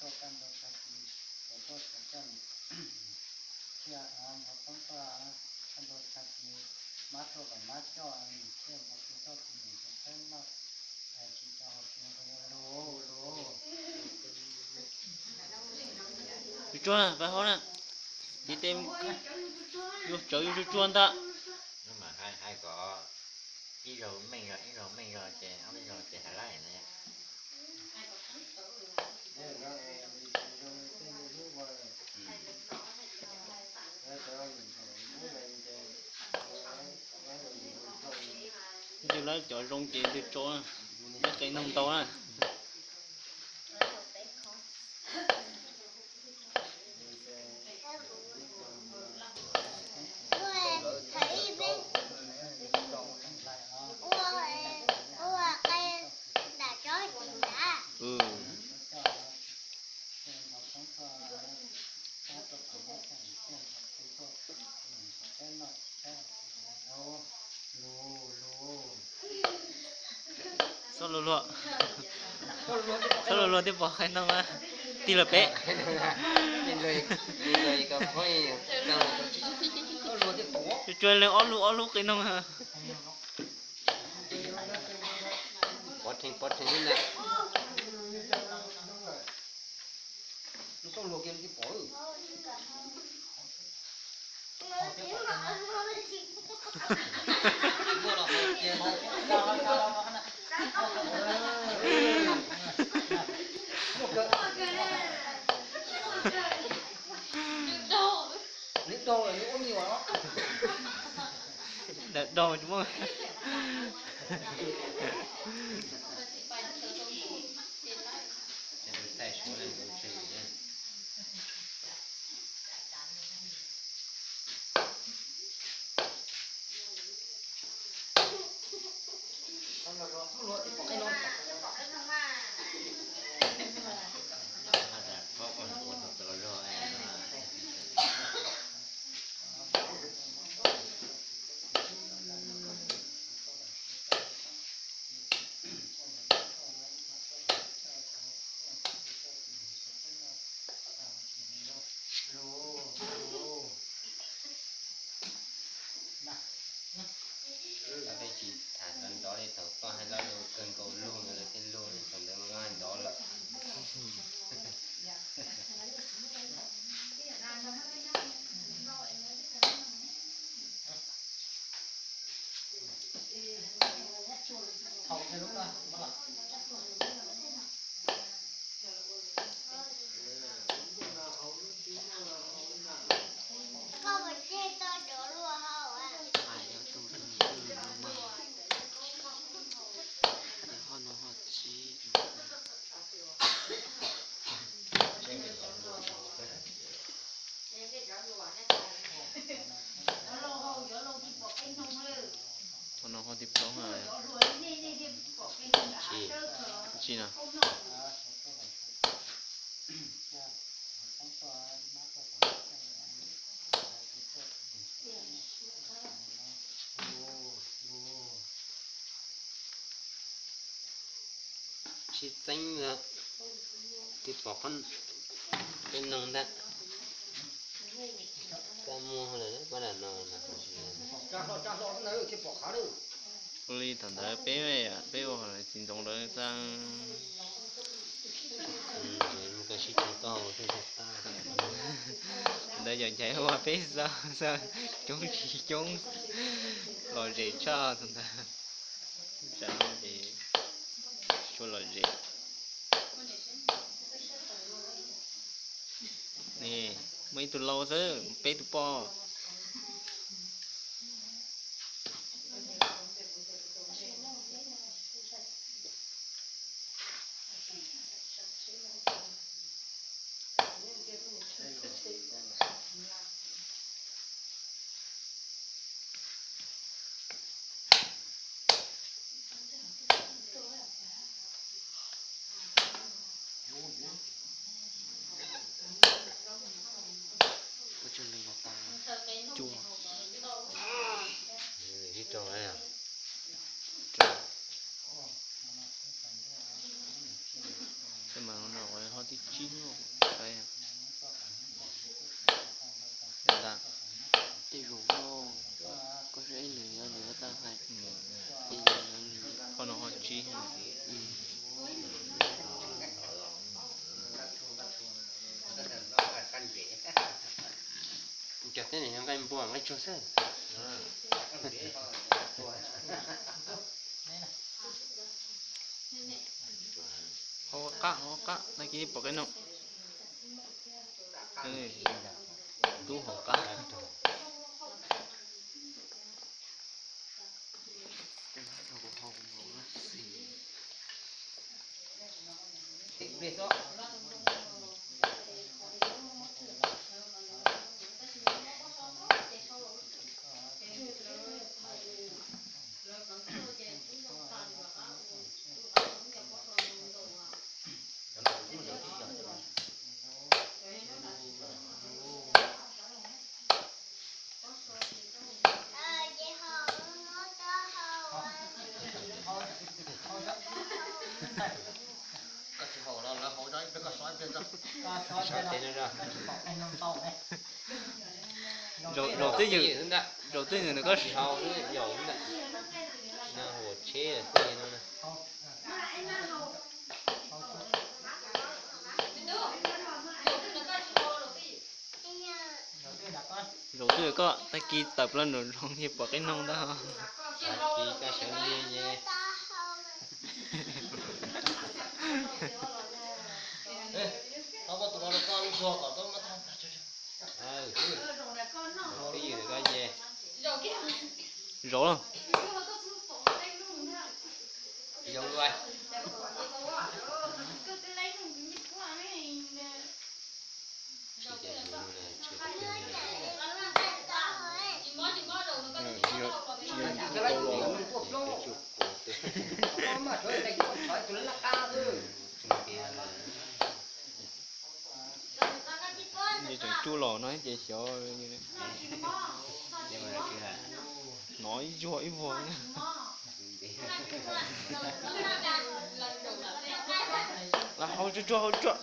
tuaj kaj ntug tag kis, tuaj txhawv coj niam thiaj nrov poob tuaj kaj ntug tag kis, mab tuaj kom mab coj niam thiaj nrov poob tuaj tus niam tus txawb noj tsis tau hauv tsev lus lus. Tus tsuag pab hauv na, ces tes yuav tsawv yuav tsuag tsuag ntag. Ib zaug meej zog ib zaug meej zog ces ob peb zaug ces hais laij na. Tus lawv cov zoo ces tus tso, muab qe noog ntau na. Txhob luag luag, txhob luag luag thiaj pom qe noog na. Tig los peb. Tsuag tsuag leej ob lub ob lub qe noog. Pov rhees pov rhees li ntawd. Txhob luag kiag li pom. Nws daug lawm nws ua me nyuam los. Daug tsis muaj. Peb tsis tham ntxov ntxov li thaum koj hais lawv lus kawg nkaus lug ntawd lawv thiaj lug, thaum ntawd mas koj hais ntxov lawm. Koj puas tseg tau cov luaj hau a? Hais cov tus tus niam tus tus mas, ces ho no ho tsib. Ho no ho tib plaub na. Tsis no. Sib txeeb, twb pom qhov peb noog ntag. Koj muag lawm pab dam no. Ua li thaum ntawd peb, peb ua txiv ntxoov lawv xwb. Ntawd yog ncaim ua peb xwb, coob tsis coob, lom zem tshaj thaum ntawd. Tsam no ces tsuas lom zem. Muaj ib tug lau xwb, peb tus poj. Ua tsuag lwg los tau. Nqaij npua nqaij tsuag xwb. Hauv qab, hauv qab, tag kis pom qe no. Tub hauv qab. Koj tsis haus los lawv haus tso, ib pliag koj so ib pliag tso. Zaum twj ywm, zaum twj ywm ntawm koj tsis haus xwb, yaum xwb ntag. No ua tsheb tej no na. Zaum twj ywm koj tag kis tawm plaws nram zoov ces pom qe noog ntag. Tag kis koj sawv ntxov ces. Koj muab tus no rau koj ntxuag kom koj muab tag. Twj ywm koj ces. Zaum los. Zaum lawm. Ces tseem tsuj los no ces xyov. Hnov ib zuag ib vuag. Los hau tsuag tsuag hau tsuag.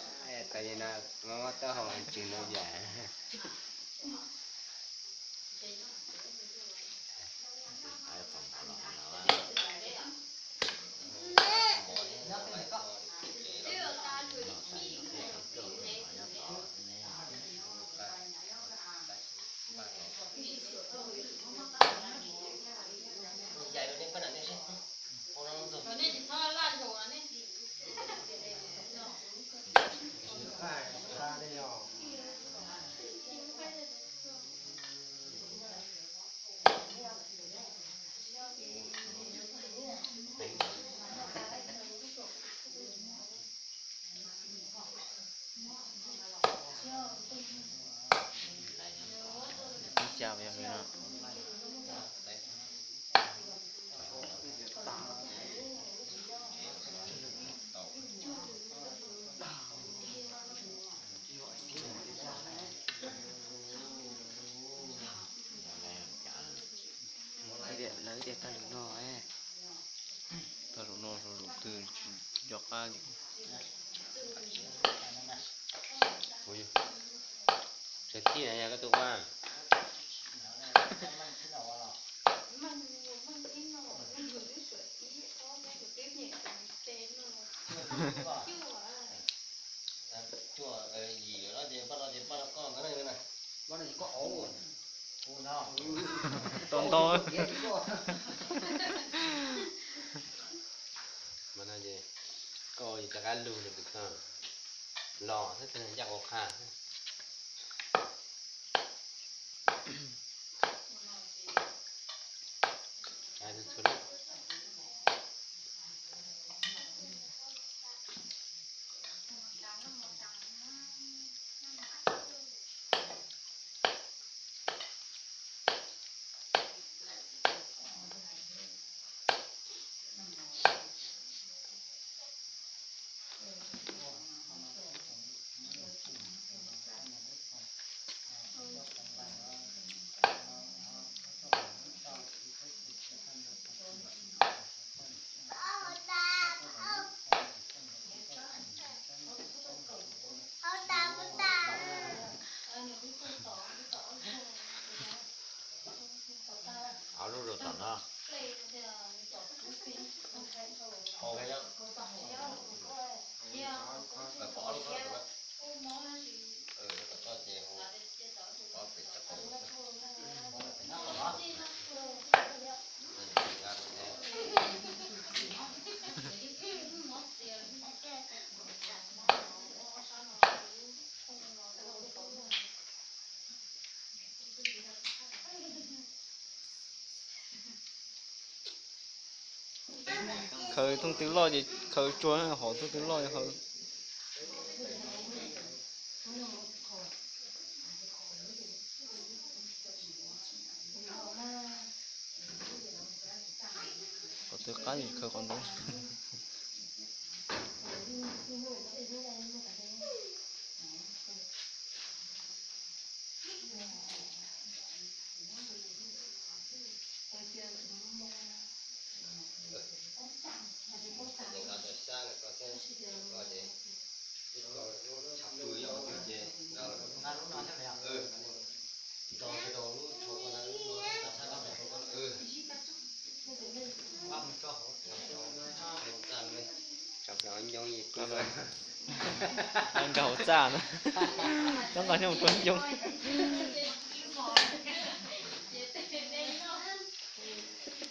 Ib xya yog li no. Lawv tias tag lwm no, tag lwm no lwm twg tsis nco qab li. Sawv tib yog koj tus ua. Cuaj, yim no ces paj no ces paj no koj ntawd na. Tau ntau. Mas no ces koj rov qab lug rau tus koj los xwb, ncaj ua qha xwb. Khaws thooj tw loj ces khaws tsuag, hom thooj tw loj haw. Qhov twg qab khaws qhov ntawd. Nrog hauv txaj na, nyob nqa nyob mus rau ncoo.